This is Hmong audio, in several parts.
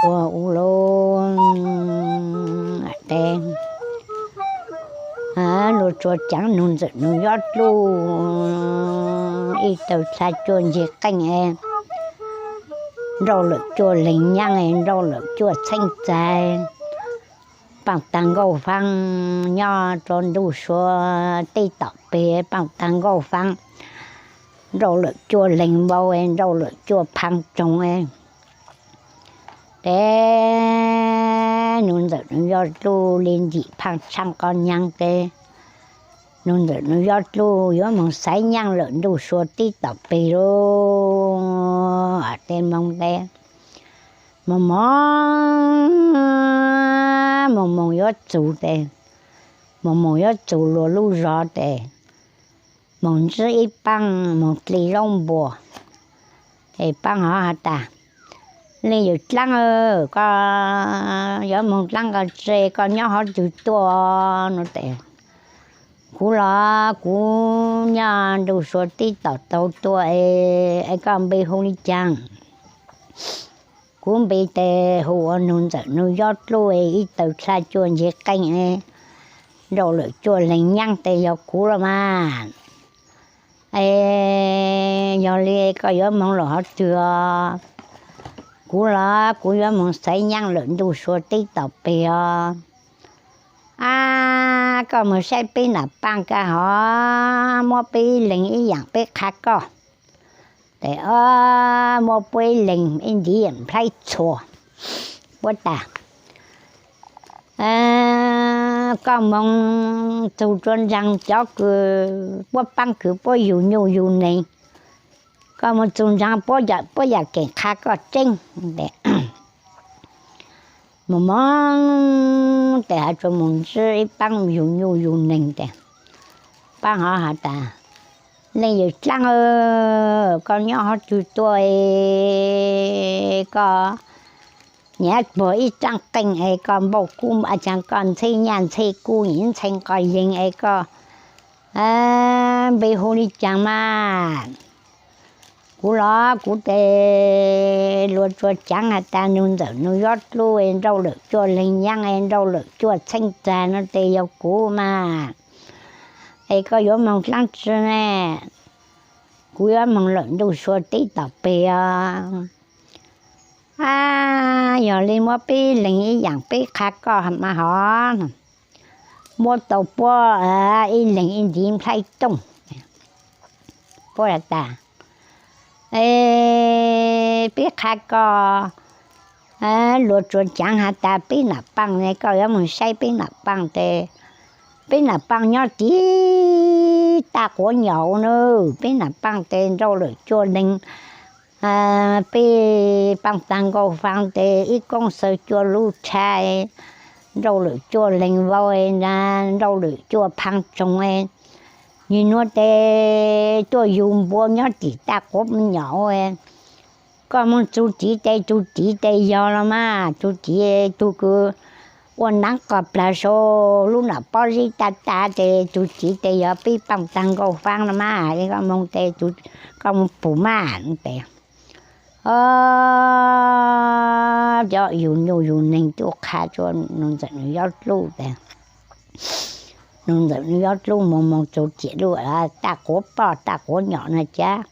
ua u lub, tes, luag tsuas ceev nug ntxawm nug yob dluj ib taw dlha cuaj ncig qeej es nrauj lawm cuaj leeg nyaab es nrauj lawm cuaj txheej txag. Paaj taag nkauj faab nyob rua ntuj sua teb tom peg, paaj taag nkauj faab nrauj lawm cuaj leeg vau es nrauj lawm cuaj phaag tsoog. Tes nug ntxawm nug yob dluj le ntim phaaj tshaaj qhov nyaag tes nug ntxawm nug yob dluj yuav moog xaiv nyaab lawm ntuj sua teb tom peg lub. Tes moog tes moog moog, moog moog yuav txug tes moog moog yuav txug luag lub zog tes moog ntsib ib paab moog dle zaub npua. Tes paab hov has tas, Leej yawm dlaab, koj yuav moog dlaab nqaj tsi, koj nyob hov twg tuaj? Nua tes, Kuv los kuv nyob ntuj sua teb tom taug tuaj es, es koj npe hu le caag? Kuv npe tes hu ua nug ntxawm nug yob dluj es ib taw dlha cuaj ncig qeej es nrauj lawm cuaj leeg nyaab tes yog kuv los mas. Es yog le koj yuav moog lawm hov twg os? Kuv los kuv yuav moog xaiv nyaab lawm ntuj sua teb tom peg os. Ab, koj moog saib peb nam paaj kag hov, muab peb ib leeg ib yaam peb qha koj. Tes muab puab ib leeg ib ntiv nplhaib txhua puab tas, koj moog txug rua ntsaag cov kws puab paab kws puab yug nyuj yug neeg, koj moog txug ntsaag puab yam keem qha koj tseeb. Tes moog moog tes has tsuas moog ntsib ib paab yug nyuj yug neeg tes paab hov has tas, Leej yawm dlaab, koj nyob hov twg tuaj es koj nyaav puag ib tsaab qeej es koj npauj kub, ua caag koj ntxheb nyaj ntxheb kub, nyim ntxhee qos yeeg es koj npe hu le caag mas? Kuv los kuv tes luag tsuas caav has tas nug ntxawm nug yob dluj es nrauj lawm cuaj leeg nyaab es nrauj lawm cuaj txheej txag no tes yog kuv mas. Es koj yuav moog dlaab tsi ne? Kuv yuav moog lawm ntuj sua teb tom peg os. Ab, yog le muab peb leeg ib yaam peb qha koj mas hov. Muab tau puab ib leeg ib ntiv nplhaib tooj. Puab has tas, Es peb qha koj, luag tsuas caav has tas peb nam paaj ne, koj yuav moog saib peb nam paaj tes peb nam paaj nyob tiv tag quav nyom na. Peb nam paaj tes nrauj lawm cuaj leeg, peb paaj taag nkauj faab tes ib koob xaws cuaj lub tsha, nrauj lawm cuaj leeg vau, nrauj lawm cuaj phaag tsoog. Nwg nuav tes tuaj yug npua nyob tim tag quav nyom. Koj moog txug tiv tes txug tiv tes yog los mas, txug tiv tug kws ua naav qos plag sau lub nam pob zeb tag tag tes txug tiv tes yog peb paaj taag nkauj faab los mas. Koj moog tes koj moog pum mas tes, o, cov yug nyuj yug neeg tuaj qha rua nug ntxawm nug yob dluj tes nug ntxawm nug yob dluj moog moog txug tim lub tag quav poj tag quav nyom na cas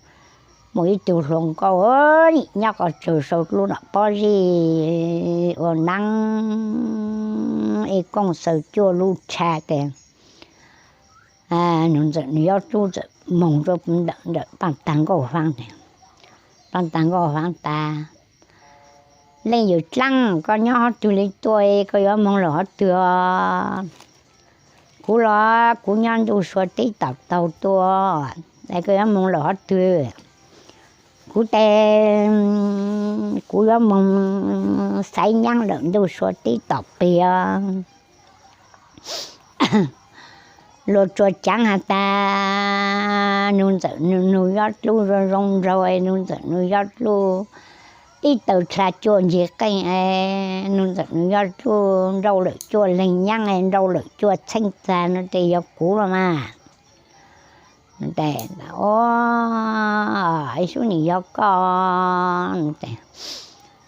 muaj ib tug hluas nkauj nyob qhov tsawg sau lub nam pob zeb ua naav ib koob xaws cuaj lub tsha tes nug ntxawm nug yob dluj txawm moog rua ntawm paaj taag nkauj faab. Paaj taag nkauj faab tas, Leej yawm dlaab, koj nyob hov twg le tuaj, koj yuav moog lawm hov twg os? Kuv los kuv nyob ntuj sua teb tom taug tuaj, es koj yuav moog lawm hov twg? Kuv tes kuv yuav moog xaiv nyaab lawm ntuj sua teb tom peg os. Luag tsuas caav has tas nug ntxawm nug yob dluj zoo zoo nraug, nug ntxawm nug yob dluj ib taw dlha cuaj ncig qeej, nug ntxawm nug yob dluj nrauj lawm cuaj leeg nyaab, nrauj lawm cuaj txheej txag no tes yog kuv los mas. Tes, o, ib sub nim yog koj tes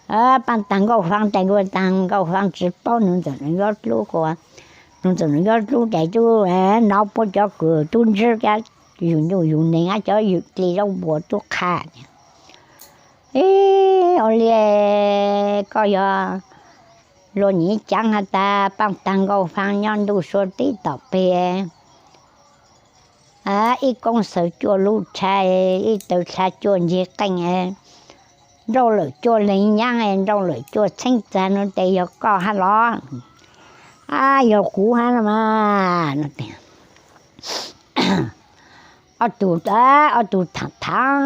Paaj Taag Nkauj Faab tes, Paaj Taag Nkauj Faab tsi paub Nuj Ntxawm Nuj Yob Dlub kuas, Nuj Ntxawm Nuj Yob Dlub tes tub nov puab cov kws tub ntsib cov yug nyuj yug neeg, cov ywm dli zaub npua tub qha. Ib, ua li koj yog luag nyiam caav has tas Paaj Taag Nkauj Faab nyob ntuj sua tib tom peg, ib koob xaws cuaj lub tsha, ib taw tsha cuaj ncig qeej, nrauj lawm cuaj leeg nyaab, nrauj lawm cuaj txheeb txag no tes yog koj hab los? Ab, yog kuv hab los mas. Ob tug, ob tug thaam thaam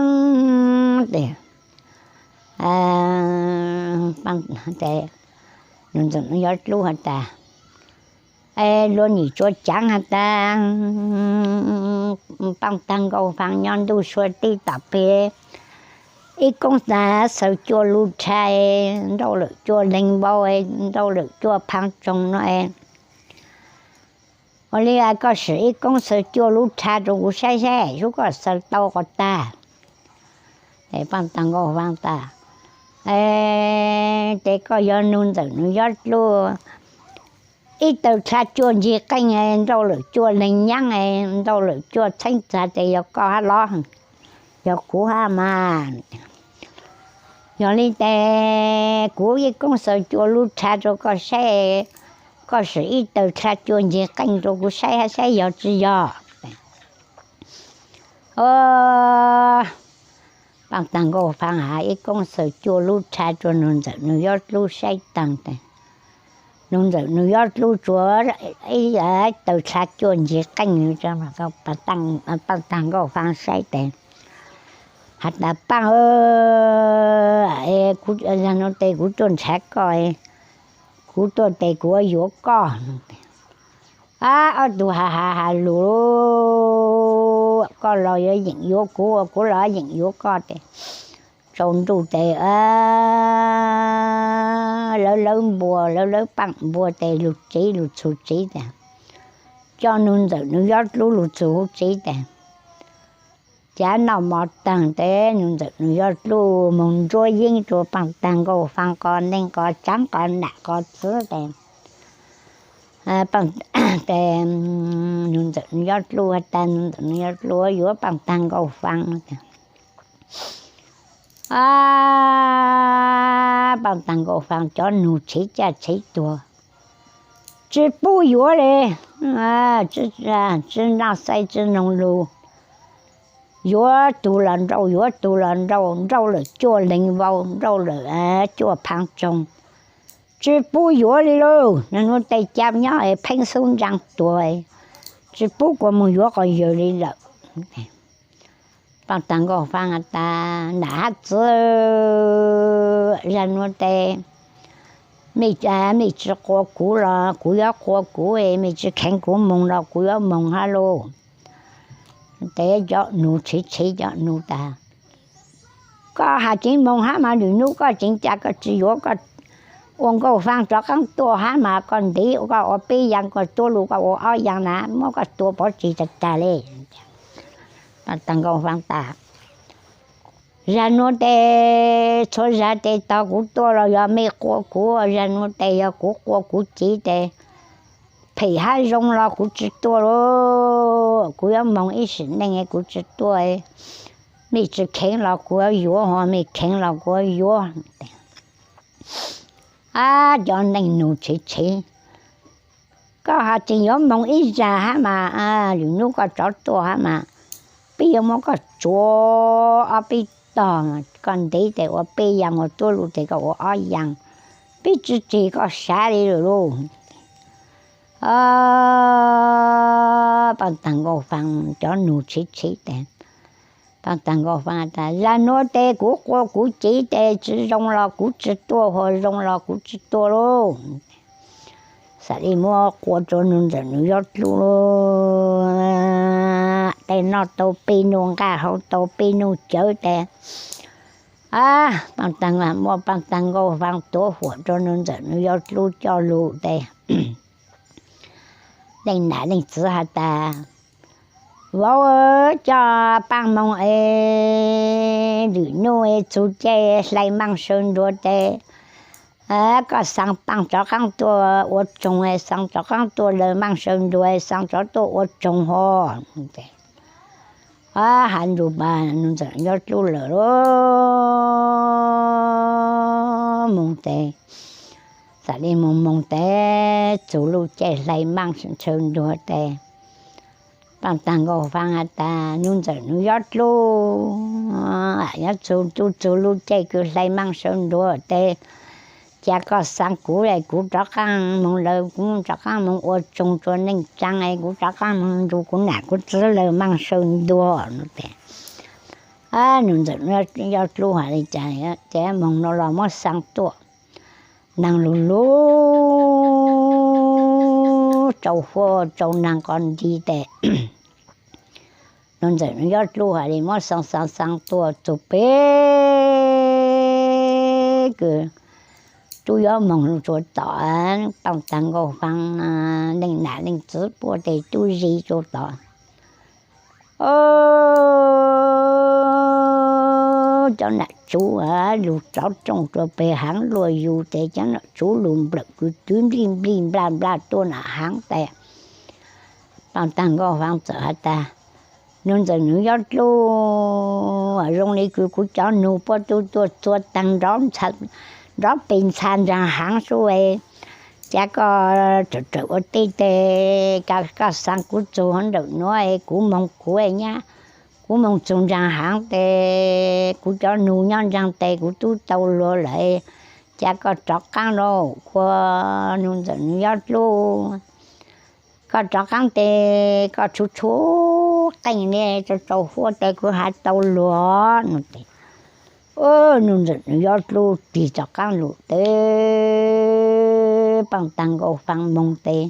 tes, Nuj Ntxawm Nuj Yob Dlub has tas, luag nyiam tsuas caav has tas Paaj Taag Nkauj Faab nyob ntuj sua tib tom peg, ib koob xaws cuaj lub tsha, nrauj lawm cuaj leeg npau, nrauj lawm cuaj phaab tsoog no. Ua li koj sim ib koob xaws cuaj lub tsha rua kuv saib saib sub koj xaws tau qhov tag. Paaj Taag Nkauj Faab tas, tes koj yog Nuj Ntxawm Nuj Yob Dlub, ib taw tsha cuaj ncig qeej, nrauj lawm cuaj leeg nyaab, nrauj lawm cuaj txheeb txag tes yog koj hab los? Yog kuv hab mas. Yog li tes kuv ib koob xaws cuaj lub tsha rua koj saib, koj sim ib taw tsha cuaj ncig qeej rua kuv saib hab saib yog tsi yog. Paaj Taag Nkauj Faab has ib koob xaws cuaj lub tsha rua Nuj Ntxawm Nuj Yob Dlub saib taag tes, Nuj Ntxawm Nuj Yob Dlub tsuas ib taw tsha cuaj ncig qeej, Paaj Taag Nkauj Faab saib tes has tas, Paaj, zag nuav tes kuv tuaj nrhav koj, kuv tuaj tes kuv yuav koj. Ab, ob tug has has has lug, koj los yuav yeem yuav kuv, kuv los yeem yuav koj tes, tsaus ntuj tes lawv lawv npua, lawv lawv paaj npua tes lug tsiv lug txhu tsiv tas, coj Nuj Ntxawm Nuj Yob Dlub lug txhu huv tsiv tes, cav noj mov taag tes Nuj Ntxawm Nuj Yob Dlub moog ntsuab yeeb rua Paaj Taag Nkauj Faab qos neeg qos tsaav qos nam qos txwv tes, tes Nuj Ntxawm Nuj Yob Dlub has tas Nuj Ntxawm Nuj Yob Dlub yuav Paaj Taag Nkauj Faab no. Paaj Taag Nkauj Faab cov nug tshev caj tshev tuag, tsi pub yuav le, tsi noj xaib tsi noog lug, yuav tug los nrauj, yuav tug los nrauj, nrauj lawm cuaj leeg vau, nrauj lawm cuaj phaab tsoog, tsi pub yuav le lauj. Nuav nuav tes ca nyob pheeb xub ntsaa tuag, tsi pub kua moog yuav qhov yawg le lawm. Paaj Taag Nkauj Faab has tas, nam hab txwv, zag nuav tes mej tsi quas kuv los kuv yuav quas kuv, mej tsi kheev kuv moog los kuv yuav moog hab lauj. Tes cov nug tshev tshev cov nug tas, koj has tseev moog hab mas lwm nub koj tseev ca koj tsi yuav, koj ua Nkauj Faab rov qaab tuaj hab mas koj ntiv koj ua peb yaam, koj tuab lug koj ua ob yaam na, muab koj tua pov tseg tag tag le. Paaj Taag Nkauj Faab tas, zag nuav tes txhua zag tes tog kuv tuaj los yog mej quas kuv, zag nuav tes yog kuv quas kuv txiv tes phem hab zoo los kuv tsi tuaj lauj, kuv yuav moog ib sim neej kuv tsi tuaj, mej tsi kheev los kuv yuav yuav, ho mej kheev los kuv yuav yuav. Ab, cov neeg nug tshev tshev, koj has tseem yuav moog ib zag hab mas lwm nub koj rov tuaj hab mas peb yuav muab koj tsuav ob peb tog, koj ntiv tes ua peb yaam, ua tuab lug tes koj ua ob yaam, peb tsi tseg koj sav le lawm lauj. Paaj Taag Nkauj Faab cov nug tshev tshev tes, Paaj Taag Nkauj Faab tas, zag nuav tes kuv quas kuv txiv tes tsi zoo los kuv tsi tuaj, ho zoo los kuv tsi tuaj lauj. Xav le muab quas rua Nuj Ntxawm Nuj Yob Dlub, tej noj tau peb nub nqaj, haus tau peb nub cawv tes, Paaj Taag, muab Paaj Taag Nkauj Faab tuav huam rua Nuj Ntxawm Nuj Yob Dlub coj lug tes, leej nam leej txiv has tas, vauv, coj Paaj moog es lwm nub es txug caij hlais maaj sawv nruag tes Koj xaa paaj rov qaab tuaj ua tsoog, xaa rov qaab tuaj lawv maaj saw ntua, xaa rov tuaj ua tsoog hov. Has nrug Nuj Ntxawm Yob Dlub lawm, moog tes, txawm le moog moog tes txug lub caij hlais maaj saw ntua tes, Paaj Taag Nkauj Faab has tas, Nuj Ntxawm Nuj Yob Dlub, yuav txug tub txug lub caij kws hlais maaj saw ntua tes, ca koj xaa kuv, kuv rov qaab moog lawv, kuv rov qaab moog ua tsoog rua neej tsaa, kuv rov qaab moog nrug kuv nam kuv txiv lawv maaj saw ntua no tes. Nuj Ntxawm Yob Dlub has le caag, ces moog nuav los muab xaa tuaj. Naag lug lug rua huab rua naag qhov nti tes, Nuj Ntxawm Nuj Yob Dlub has le muab xaa xaa xaa tuaj txug peg kws tub yuav moog lug rua tom, Paaj Taag Nkauj Faab leej nam leej txiv puab tes tub zig rua tom. Cov nam tsuv lug rov rooj rua peg haav luaj yug tes, cov nam tsuv lug nplawm kws twv nplij nplij nplaj nplaj tuaj nam haav tes, Paaj Taag Nkauj Faab txawm has tas, Nuj Ntxawm Nuj Yob Dlub, zoo le kws kuv cov nug puab tub tuaj txua taag nrov pes ntxha ntsaag haav sub, ca koj rawm rawm ua teb tes, ca koj xaa kuv txug huv nrawm nuav, kuv moog kuv nyab, kuv moog txug ntsaag haav tes, kuv cov nug nyob ntsaag tes kuv tub tau luag lawm, ca koj rov qaab lauj, kua Nuj Ntxawm Nuj Yob Dlub, koj rov qaab tes koj tshuav tshuav qeej le rua rua huab tes kuv has tau luag no tes. Nuj Ntxawm Nuj Yob Dlub tig rov qaab lug tes, Paaj Taag Nkauj Faab moog tes,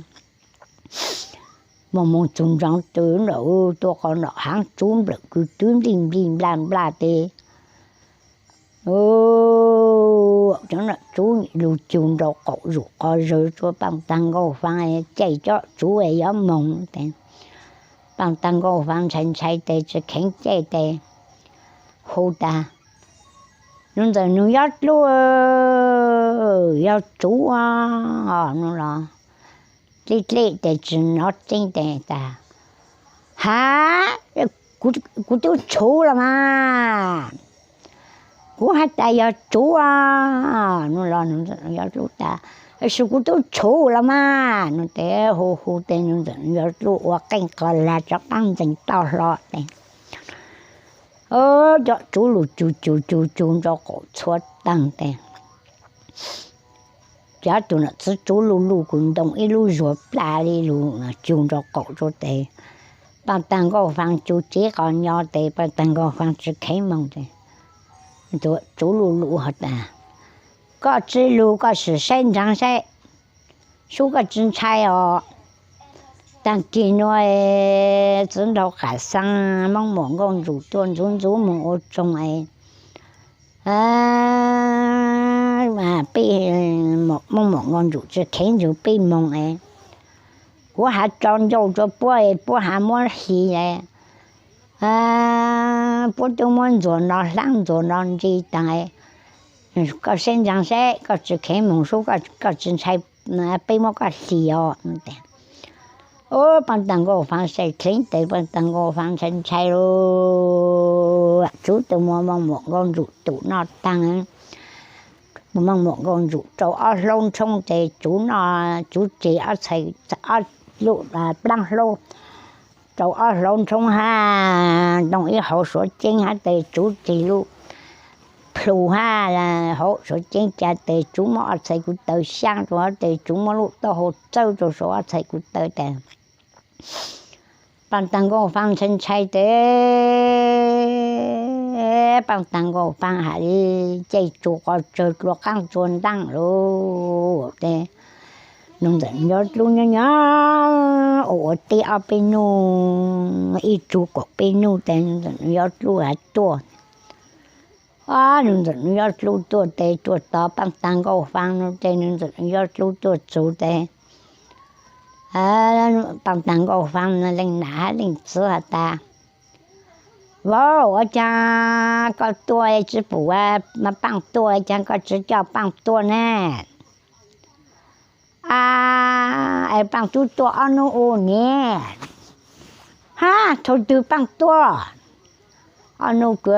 moog moog txug ntsaag tes nram tuaj qhov nram haav tsuv nplawm kws twv nplij nplij nplaj nplaj tes, cov nam tsuv lug cug nrau qaum zug qhov zawg rua Paaj Taag Nkauj Faab, caij cov tsuv yuav moog tes, Paaj Taag Nkauj Faab ntshai ntshai tes tsi kheev caij tes, hu tas, Nuj Ntxawm Nuj Yob Dlub, yog tsuv no los dleb dleb tes tsi nov tseeb tes tas, ha, kuv tub tshuv los mas, kuv has tas yog tsuv no los, Nuj Ntxawm Nuj Yob Dlub tas, su kuv tub tshuv los mas no tes, hu hu tes Nuj Ntxawm Nuj Yob Dlub ua qeej qos lag rov qaab ntxees toj hlo tes, cov tsuv lug cug cug cug cug nrau qaum txhua taag tes, cov tug nam txiv tsuv luj luj kws ntoo ib lub zuag plaj le lug cug nrau qaum rua tes, Paaj Taag Nkauj Faab cug tsev qos nyo tes Paaj Taag Nkauj Faab tsi kheev moog tes, tsuv luj luj has tas, koj tsi lug koj sim saib ntsaag saib, sub koj tsi ntshai os. Taag kig nuav txiv nraug qam xaa Moob Muam Nkauj Ntsum tuaj ntxuv ntxuv moog ua tsoog es, peb, Moob Muam Nkauj Ntsum tsi kheev nrug peb moog es, kuv has tso ncauj rua puab es puab has muab hli es, puab tub muab ntxuag no hlaab ntxuag no ntsi taag es, koj saib ntsaag saib koj tsi kheev moog sub koj tsi ntshai peb muab koj hli os. Paaj Taag Nkauj Faab saib dleev tes Paaj Taag Nkauj Faab ntshai ntshai lug, tsuv tug muab Moob Muam Nkauj Ntsum tum noj taag, Moob Muam Nkauj Ntsum rau ob hlaub ntshoob tes tsuv noj tsuv tseg ob txhais, ob lub plaab hlaub, rau ob hlaub ntshoob hab ntoo ib hauv suav ceeb hab tes tsuv tseg lub plhu hab hauv suav ceeb ca tes tsuv muab ob txhais kuv taw xyaab rua hab tes tsuv muab lub taub hau txawb rua saum ob txhais kuv taw tes Paaj Taag Nkauj Faab ntshai ntshai tes Paaj Taag Nkauj Faab has le caij tsuv qos tsawg dlua qaab dlua ntaaj lug tes Nuj Ntxawm Nuj Yob Dlub nyob nyob ua ua teb ob peb nub, ib tsug kaum peb nub tes Nuj Ntxawm Nuj Yob Dlub has tuaj. Nuj Ntxawm Nuj Yob Dlub tuaj tes tuaj tog Paaj Taag Nkauj Faab nub tes Nuj Ntxawm Nuj Yob Dlub tuaj txug tes Paaj Taag Nkauj Faab leej nam hab leej txiv has tas, Vauv, ua caag koj tuaj tsi pum Paaj tuaj, caag koj tsi coj Paaj tuaj ne? Paaj tub tuaj ob nub ua niam. Hab, thaus twg paaj tuaj? Ob nub kuv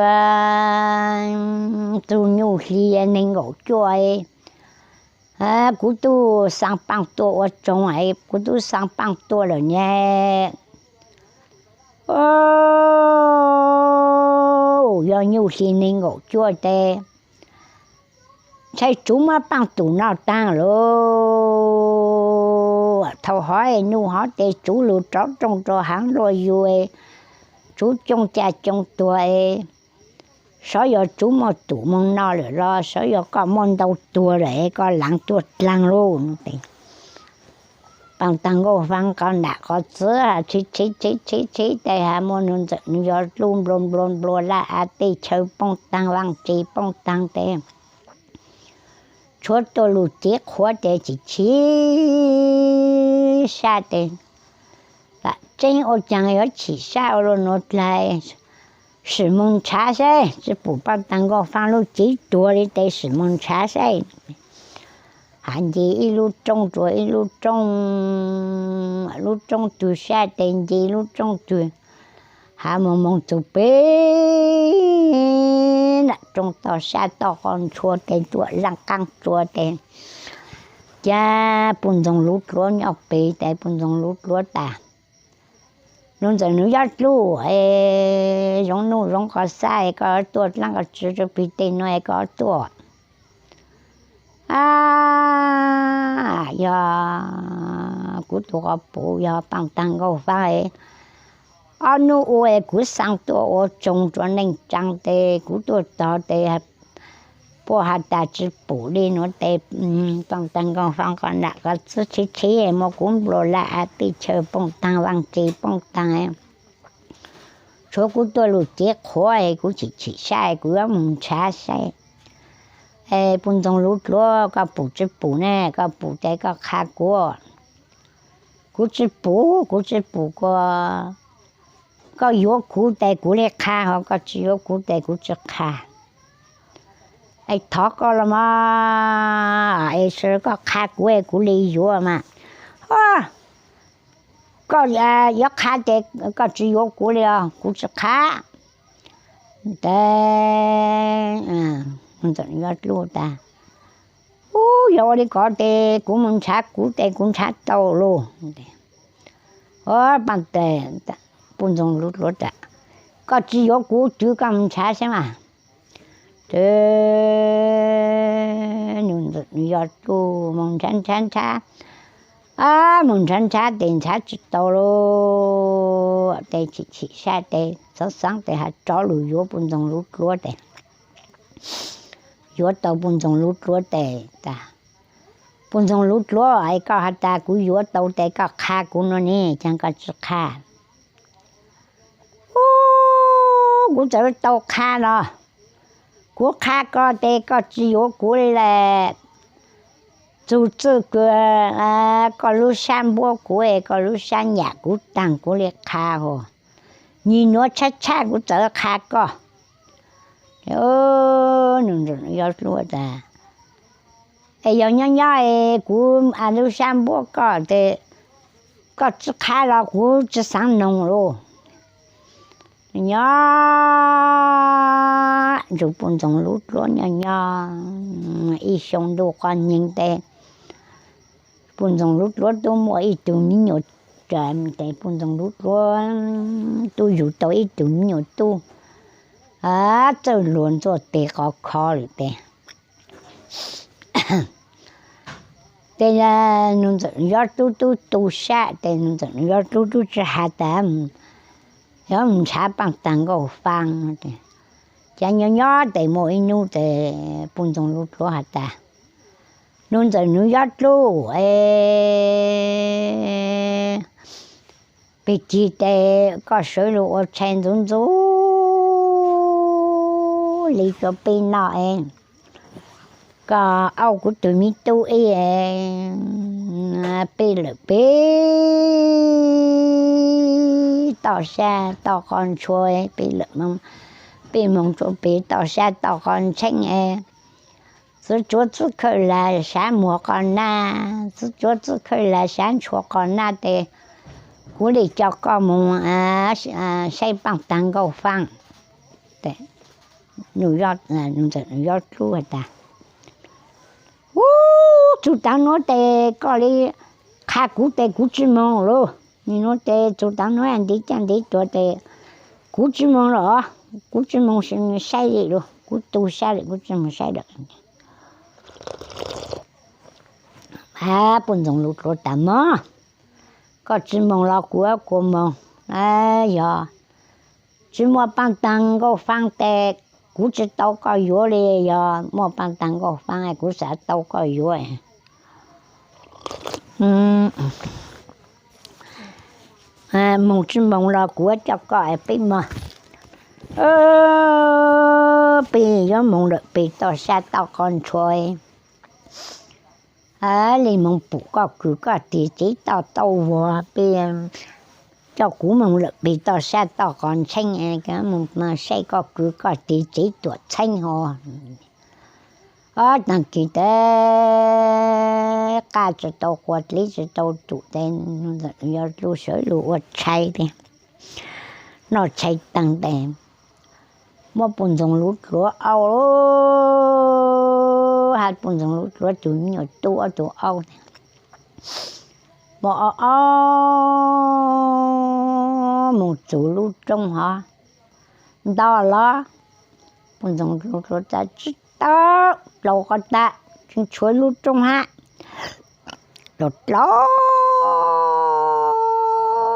tug nyuj hli neeg nkaum cuaj, kuv tub xaa paaj tuaj ua tsoog, kuv tub xaa paaj tuaj lawm nyab. Yog nyuj hli neeg nkaum cuaj tes ntshai tsuv muab paaj tum noj taag lauj. Thaus hov nuj hov tes tsuv lug rov rooj rua haav luaj yug, tsuv coob caj coob tuag, sawv yog tsuv muaj tum moog noj lawm los sawv yog koj muaj ntau tuag lawm koj laav tuaj dlaag lauj. Paaj taag Nkauj Faab qov nam qov txwv tshib tshib tshib tshib tes has muaj nug ntxawm nug yog dluj nplua nplua nplua laj av tej chaw poob taag vaaj tse poob taag tes tshuav tuaj lug cev qhuav tes chim chim sab tes, tam tseeb ua caag yuav chim sab ua luaj nuav dlaag, sim moog nrhav saib tsi pum Paaj taag Nkauj Faab lub cev tuag li tes sim moog nrhav saib. Has nce ib lub roob rua ib lub roob, lub roob twg sab tes nce lub roob twg, has moog moog txug pem nam roob toj sab toj qov ntshua tes tuam zaaj qaab tsua tes, ca pug ntxoog luv dluav nyob pem tes pug ntxoog luv dluav tas, nug ntxawm nug yob dluj, zoov nuj zoov qhov xab koj tuaj dlaab koj tsi pig tej nuav koj tuaj. A, yog kuv tug quas puj yog Paaj taag Nkauj Faab, ob nub ua kuv xaa tuaj ua tsoog rua neej tsaa tes kuv tuaj tog tes puab has tas tsi pum li nuav tes Paaj taag Nkauj Faab qov nam qov txwv tshib tshib muab kuv nplua laj av tej chaw poob taag vaaj tse poob taag, tshuav kuv tuaj lug cev qhuav kuv chim chim sab kuv yuav moog nrhav saib. Es pug ntxoog luv dluav koj pum tsi pum ne, koj pum tes koj qha kuv. Kuv tsi pum, kuv tsi pum kuv. Koj yuav kuv tes kuv le qha, ho koj tsi yuav kuv tes kuv tsi qha. Es thov koj los mas, es koj qha kuv es kuv le yuav mas. Koj yuav qha tes koj tsi yuav kuv li os, kuv tsi qha. Tes yob dluj tas, ub, yog ua li ko tes kuv moog nrhav kuv tes kuv nrhav tau lauj. Paaj tes, pug ntxoog luv dluav tas, koj tsi yuav kuv twv koj moog nrhav saib mas. Tes nug ntxawm nug yob dluj moog nrhav nrhav nrhav, moog nrhav nrhav tes nrhav tsi tau lauj. Tes chim chim sab tes xaav xaav tes has rov lug yuav pug ntxoog luv dluav tes yuav tau pug ntxoog luv dluav tes tas, pug ntxoog luv dluav, es koj has tas kuv yuav tau tes koj qha kuv nuav ne, caag koj tsi qha? Ub, kuv txawm tau qha los, kuv qha koj tes koj tsi yuav kuv li lawm. Txug txij kws koj lub sab npuab kuv es koj lub sab nyam kuv taag kuv li qha hos, nyim nuav tshab tshab kuv txawm qha koj. Nug ntxawm nug yob dluj tas, es yog nyob nyob es kuv lub sab npuab koj tes koj tsi qha los kuv tsi xaav noog lauj. Nyob ntsug pug ntxoog luv dluav nyob nyob ib xyoo ntuj qoj nyeeg tes pug ntxoog luv dluav tub muaj ib tug mi nyuam, tes pug ntxoog luv dluav tub yug tau ib tug mi nyuam tub txawj luag ntxuaj teg qov kho lawm tes. Tes nug ntxawm nug yob dluj tub tu sab tes nug ntxawm nug yob dluj tub tsi has tas yuav moog nrhav Paaj taag Nkauj Faab. Cas nyob nyob tes muaj ib nub tes pug ntxoog luv dluav has tas, nug ntxawm nug yob dluj, pig tig tes koj sawv lug ua tshais ntxuv ntxuv li rua peb noj es koj aub kuv tug mi tub ib peb lawm peb toj sab toj qhov ntshua, peb lawm peb moog rua peb toj sab toj qhov ntsheeb es Txiv tsuav txib khawj las sav muag qos nag, txiv tsuav txib khawj las sav ntshua qos nag tes kuv li coj koj mus saib paaj taag nkauj faaj. Ntxawm Yob Dlub has tas, Ub, txug taag nuav tes koj li qha kuv tes kuv tsi moog lug. Nwg nuav tes txug taag nuav ntiv caj ntiv tuag tes kuv tsi moog lug, kuv tsi moog saib li lug, kuv tu sab lawm kuv tsi moog saib lawm. Puj Ntxoog Lug Dluav tas, Moog, koj tsi moog los kuv kuj moog. Yog tsi muaj paaj taag nkauj faaj tes kuv tsi tau koj yuav li, yog muaj paaj taag nkauj faaj kuv xav tau koj yuav. Moog tsi moog los kuv coj koj peb moog. Peb yuav moog lawm peg toj sab toj qos ntshua li moog pum koj kws koj tig tsev toj tau vuag, peb coj kuv moog lawm peg toj sab toj qos ntsheb, moog saib koj kws koj tig tsev tuam txheeb ho. Ob taag kis tes qaj tsi tau quas dlev tsi tau tum tes Ntxawm Yob Dlub sawv lug ua tshais tes noj tshais taag tes muab Puj Ntxoog Lug Dluav au, has Puj Ntxoog Lug Dluav tug me nyuam tub ob tug aub tes muab au au moog txug lub roob hov nto los. Puj Ntxoog Lug Dluav tas, Tsi tau, plaus qhov tas, tseem tshuav lub roob hab. Los plaub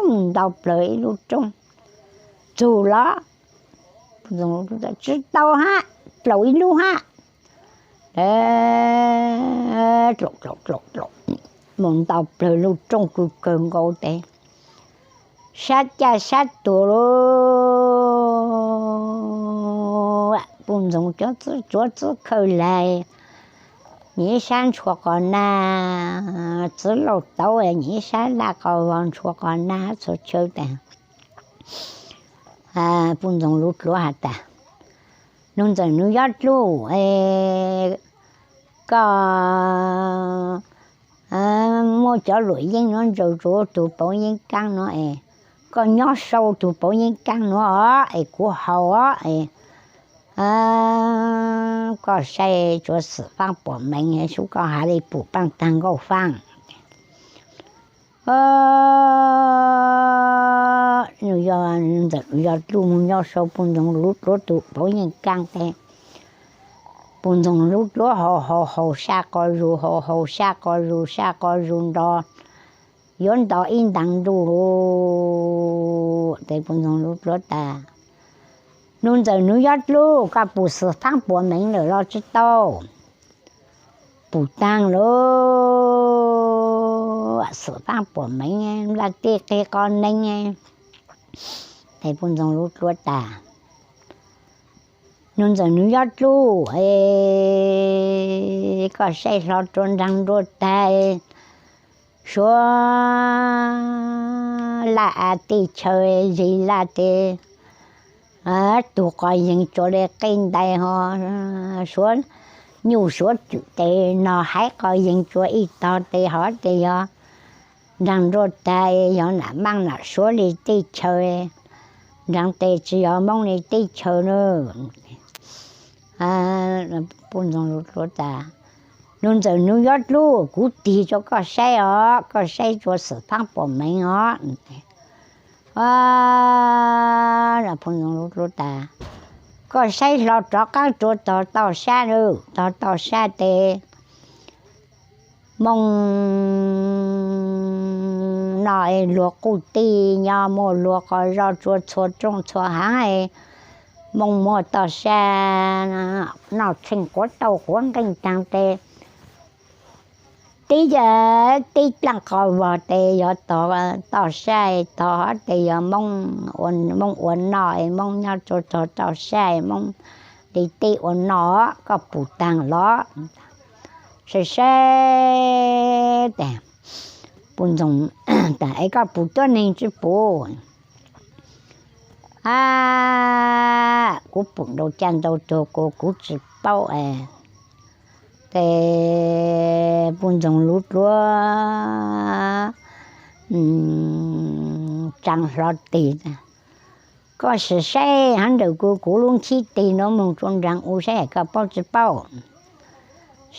moog nto plawg ib lub roob txug los. Puj Ntxoog Lug Dluav tas, Tsi tau hab, plaus ib lub hab. Moog nto plawg lub roob kws kawg nkaus tes sab caj sab tuag lug. Puj Ntxoog cov txiv tsuav txib khawj las nyiam ib sab ntshua qos nag, txiv lauj tauv nyiam ib sab laj qos vog ntshua qos nag txhua chaw tas. Puj Ntxoog Lug Dluav has tas, Nuj Ntxawm Nuj Yob Dlub, koj muab cov luam yeeb nuav ntsaws rua tug pauv yeeb kaab nuav es koj nyob sau tug pauv yeeb kaab nuav os es kuv haus os es koj saib tsuav xwm faab puam meev sub koj has li pum paaj taag nkauj faaj. Nuj Ntxawm Nuj Yob Dlub moog nyob sau Puj Ntxoog Lug Dluav tug pauv yeeb kaab tes Puj Ntxoog Lug Dluav haus haus haus sab quas zug, haus haus sab quas zug, sab quas zug nto, yuav nto ib ntaag ntuj lug tes Puj Ntxoog Lug Dluav tas, Nuj Ntxawm Nuj Yob Dlub, koj pum xwm faab puam meev lawm los tsi tau? Pum taag lug, xwm faab puam meev, nplaj teb qig qos neeg. Tes Puj Ntxoog Lug Dluav tas, Nuj Ntxawm Nuj Yob Dlub, koj saib hlo rua nraag nruab taag, suav laj av teb chaws zig laj tes tug qos yeeg tsuas li qe ntais ho, suav nyuj suav twm tes nog haiv qos yeeg tsuas ib tog tes hov tes yog nraag nruab taag yog nam maaj nam suav li teb chaws, nraag tes tsi yog Moob li teb chaws na. Puj Ntxoog Lug Dluav tas, Nuj Ntxawm Nuj Yob Dlub, kuv tig rua koj saib os, koj saib rua xwm faab puam meev os. Puj Ntxoog Lug Dluav tas, koj saib hlo rov qaab rua tog toj sab, tog toj sab tes Moob noj luag quj tij nyob, muaj luag qos zog tsua txhua rooj txhua haav, Moob muaj toj sab noj tsheej quav tauj quav nqeej taag tes tib, tib dlaaj qos vog tes yog tog toj sab, tog hov tes yog Moob ua noj, Moob nyob tsua tog toj sab, Moob li teb ua noj, koj pum taag los? Saib saib tes Puj Ntxoog tas, Es koj pum tuab neeg tsi pum? A, kuv pum ntau caj ntau tug kuv, kuv tsi paub es Ces puj ntxoog lub duab tsaa hlo tig, koj sim saib hab nrawm kuv, kuv lub ntsib tig nuav moog tsua nraag u saib has koj paub tsi paub.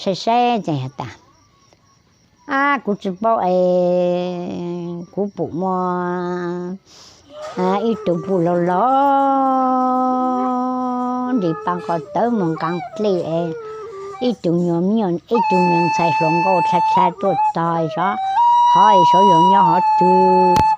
Saib saib ces has tas, ab, kuv tsi paub es kuv pum muaj ib tug puj laug laug nti paa ko tawv moog nqaa dlej es ib tug nyuas me nyuam, ib tug nyuas ntxhais hluas nkauj dlha dlha tuaj txog saum hov es saum yog nyob hov twg.